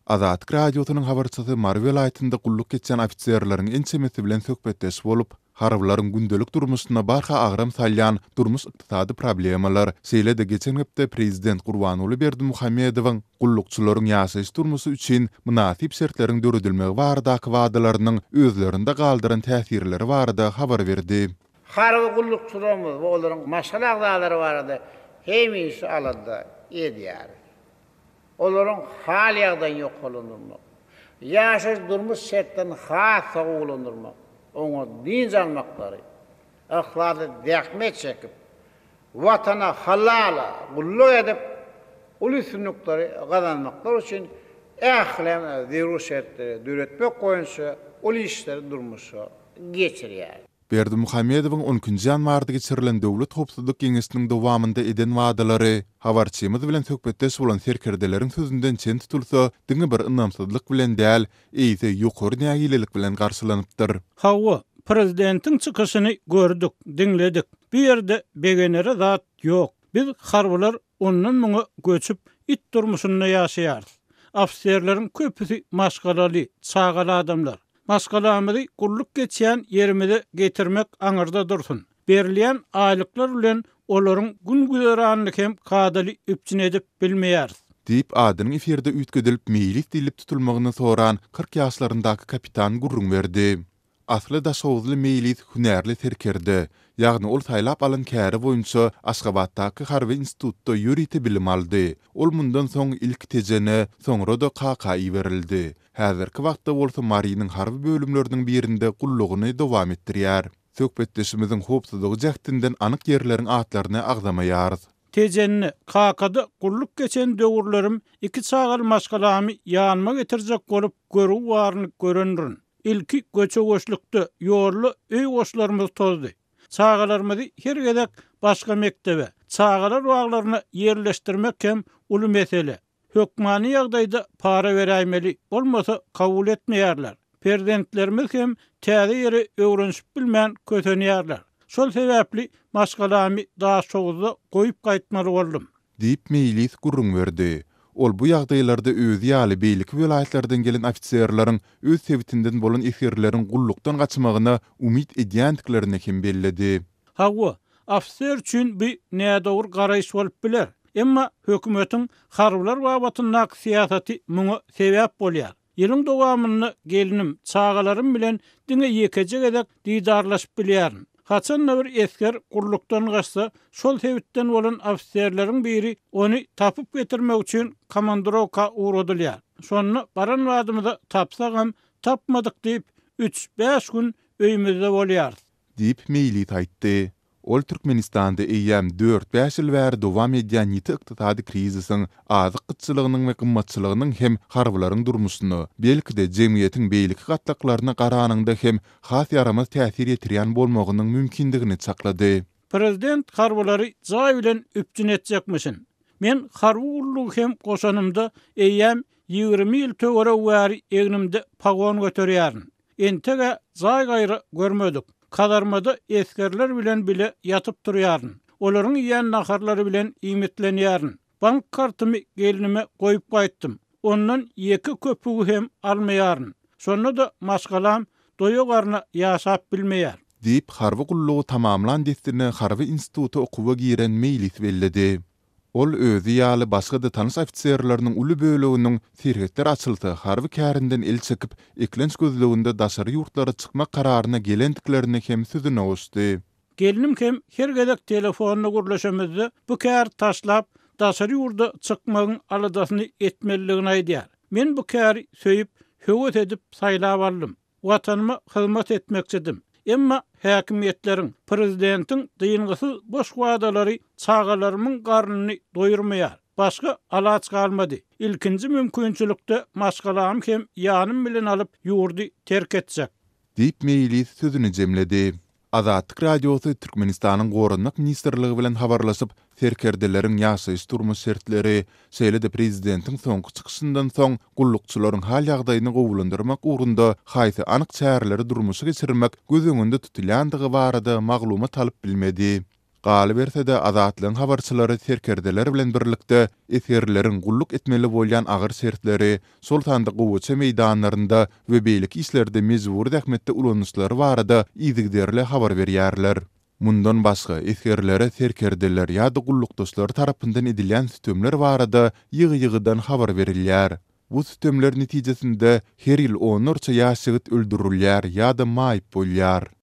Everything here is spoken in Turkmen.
Azatlyk Radiosynyň habarçysy Mary welaýatynda gulluk geçýän ofiserleriň ençemesi bilen söhbetdeş bolup, harbylaryň gündelik durmuşyna barha agram salýan durmuş-ykdysady problemalar, şeýle-de geçen hepde prezident Gurbanguly Berdimuhamedowyň gullukçylaryň ýaşaýyş-durmuşy üçin mynasyp şertleriň döredilmegi baradaky wadalarynyň özlerinde galdyran täsirleri barada habar berdi. Harby gullukçylarymyz we olaryň maşgala agzalary barada hemişe alada edýäris. Olaryň hal-ýagdaýyny ýokarlandyrmak, ýaşaýyş-durmuş şertlerini has-da gowulandyrmak, oňat dynç almaklary, yhlasly zähmet çekip, Watana halal gulluk edip, uly üstünlikleri gazanmaklary üçin ähli zerur şertleri döretmek boýunça uly işleri durmuşa geçirýär. Berdimuhamedowyň on ikinji ýanwarda geçirilen Döwlet howpsuzlyk geňeşiniň dowamynda eden wadalary, habarçymyz bilen söhbetdeş bolan serkerdeleriň sözünden çen tutulsa, diňe bir ynamsyzlyk bilen däl, eýse ýokary nägilelik bilen garşylanypdyr. Hawa, prezidentiň çykyşyny gördük, diňledik. Bu ýerde begenere zat ýok. Biz harbylar ondan-muňa göçüp, it durmuşynda ýaşaýarys. Ofiserleriň köpüsi maşgalaly, çagaly adamlar. Maşgalamyzy gulluk geçýän ýerimize getirmek aňyrda dursun, berilýän aýlyklar bilen olaryň gün-güzeranyny hem kadaly üpjün edip bilmeýäris. Diýip, adynyň efirde üýtgedilip Meýlis diýlip tutulmagyny soran 40 ýaşlaryndaky kapitan gürrüň berdi. Asly daşhowuzly Meýlis hünärli serkerde, ýagny ol saýlap alan käri boýunça Aşgabatdaky harby institutda ýörite bilim aldy. Ol mundan soň ilki Tejene, soňra-da Kaka iberildi. Häzirki wagtda bolsa Marynyň harby bölümleriniň birinde gullugyny dowam etdirýär. Söhbetdeşimiziň howpsuzlygy jähtinden anyk ýerleriň atlaryny agzamaýarys. Tejende, Kakada gulluk geçen döwürlerim iki çagaly maşgalamy ýanyma getirjek bolup görgi baryny görendirin. Ilki göçe-göçlükde, ýolda öý goşlarymyz tozdy. Çagalarymyzy her gezek başga mekdebe, çagalar baglaryna ýerleşdirmek hem uly mesele. Hökmany ýagdaýda para beräýmeli, bolmasa kabul etmeýärler. Perzentlerimiz hem täze ýere öwrenişip bilmän kösenýärler. Şol sebäpli maşgalamy Daşhowuzda goýup gaýtmaly boldum. Diýip, Meýlis gürrüň berdi. Ol bu ýagdaýlarda özi ýaly beýleki welaýatlardan gelen ofiserleriň öz sebitinden bolan esgerleriň gullukdan gaçmagyna umyt edýändiklerini hem belledi. Hawa, ofiser üçin bu nädogry garaýyş bolup biler. Emma hökümetiň harbylar babatyndaky syýasaty muňa sebäp bolýar. Ýylyň dowamynda gelnim, çagalarym bilen diňe ýekeje gezek didarlaşyp bilýärin. Haçan-da bir esger gullukdan gaçsa, şol sebitden bolan ofiserleriň biri ony tapyp getirmek üçin komandirowka ugradylýar. Şonda baran badymyza tapsagam, tapmadyk diýip, üç-bäş gün öýümizde bolýarys. Diýip, Meýlis aýtdy. Ol Türkmenistanda eýýäm dört-bäş ýyl bäri dowam edýän ýiti ykdysady krizisiň, azyk gytçylygynyň we gymmatçylygynyň hem harbylaryň durmuşyna, belki-de, jemgyýetiň beýleki gatlaklaryna garanyňda hem has ýaramaz täsir ýetirýän bolmagynyň mümkindigini çaklady. Prezident harbylary jaý bilen üpjün etjekmişin. Men harby gullugy hem goşanymda eýýäm 20 ýyl töweregi bäri egnimde pagon göterýärin. Enteg-ä jaý gaýra görmedik. Kazarmada esgerler bilen bile ýatyp turýaryn. Olaryň iýen naharlary bilen iýmitlenýärin. Bank kartymy gelnime goýup gaýtdym. Ondan ýeke köpügi hem almaýaryn. Şonda-da maşgalam doýa garna ýaşap bilmeýär. Diýip, harby gullugy tamamlan dessine harby instituta okuwa giren Meýlis belledi. Ol özi ýaly başga-da tanyş ofiserleriniň uly böleginiň serhetler açylsa harby kärinden el çekip, eklenç gözleginde daşary ýurtlara çykmak kararyna gelendiklerini hem sözüne goşdy. Gelnim hem her gezek telefonda gürleşemizde bu käri taşlap, daşary ýurda çykmagyň aladasyny etmelidigini aýdýar. Men bu käri söýüp, höwes edip saýlap aldym. Watanyma hyzmat etmekçidim. Emma häkimiýetleriň, prezidentiň dyngysyz boş wadalary çagalarymyň garnyny doýurmaýar. Başga alaç galmady. Ilkinji mümkinçilikde maşgalamy hem ýanym bilen alyp, ýurdy terk etjek. Diýip, Meýlis sözüni jemledi. Azatlyk Radiosy Türkmenistanyň Goranmak ministrligi bilen habarlaşyp, serkerdeleriň ýaşaýyş-durmuş şertleri, şeýle-de prezidentiň soňky çykyşyndan soň gullukçylaryň hal-ýagdaýyny gowulandyrmak ugrunda haýsy anyk çäreleri durmuşa geçirmek göz öňünde tutulýandygy barada maglumat alyp bilmedi. Galyberse-de, Azatlygyň habarçylary serkerdeler bilen birlikde esgerleriň gulluk etmeli bolýan agyr şertleri, şol sanda gowaça meýdanlarynda we beýleki işlerde mejbury zähmetde ulanyşlary barada yzygiderli habar berýärler. Mundan başga, esgerlere serkerdeler ýa-da gullukdaşlary tarapyndan edilýän sütemler barada ýygy-ýygydan habar berilýär. Bu sütemler netijesinde her ýyl onlarça ýaş ýigit öldürilýär ýa-da maýyp bolýar.